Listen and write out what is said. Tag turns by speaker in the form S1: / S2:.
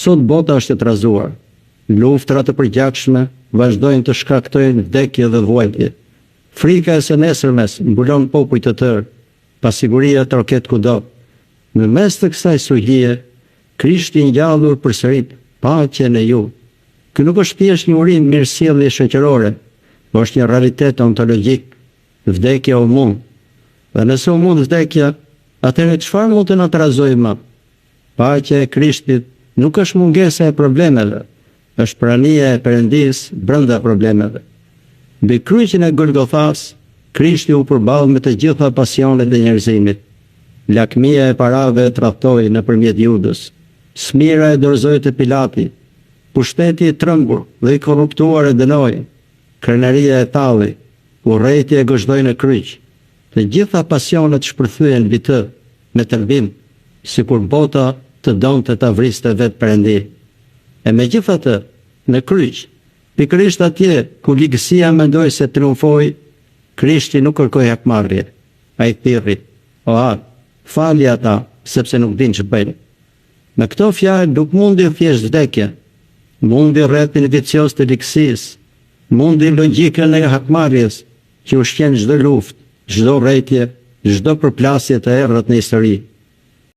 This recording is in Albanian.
S1: Sot bota është e trazuar. Luftëra të përgjakshme vazhdojnë të shkaktojnë vdekje dhe vuajtje. Frika e së nesërmes mbulon popuj të tërë. Pasiguria troket kudo. Në mes të kësaj stuhie, Krishti i ngjallur përsërit, Paqe në ju! Ky nuk është thjesht një urim mirësjellje shoqërore, por është një realitet ontologjik. Vdekja u mund. Dhe nëse u mund vdekja, atëherë çfarë mund të na trazojë më? Paqja e Krishtit nuk është mungesa e problemeve, është prania e Perëndisë brenda problemeve. Mbi kryqin e Golgothasë, Krishti u përball me të gjitha pasionet e njerëzimit. Lakmia e parave e tradhtoi nëpërmjet Judës. Smira e dorëzoi te Pilati. Pushteti i trembur dhe i korruptuar e dënoi. Krenaria e talli, urrejtja e gozhdoi në kryq. Të gjitha pasionet shpërthyen mbi të, me tërbim, sikur bota të donte ta vriste vetë Perëndinë. E megjithatë, në kryq, pikërisht atje ku ligësia mendoi se triumfoi, Krishti nuk kërkoi hakmarrje. Ai thirri, O Atë, fali ata, sepse nuk dinë ç'bëjnë. Me këto fjalë nuk mundi thjesht vdekjen, mundi rrethin vicioz të ligësisë, mundi logjikën e hakmarrjes që ushqen çdo luftë, çdo urrejtje, çdo përplasje të errët në histori.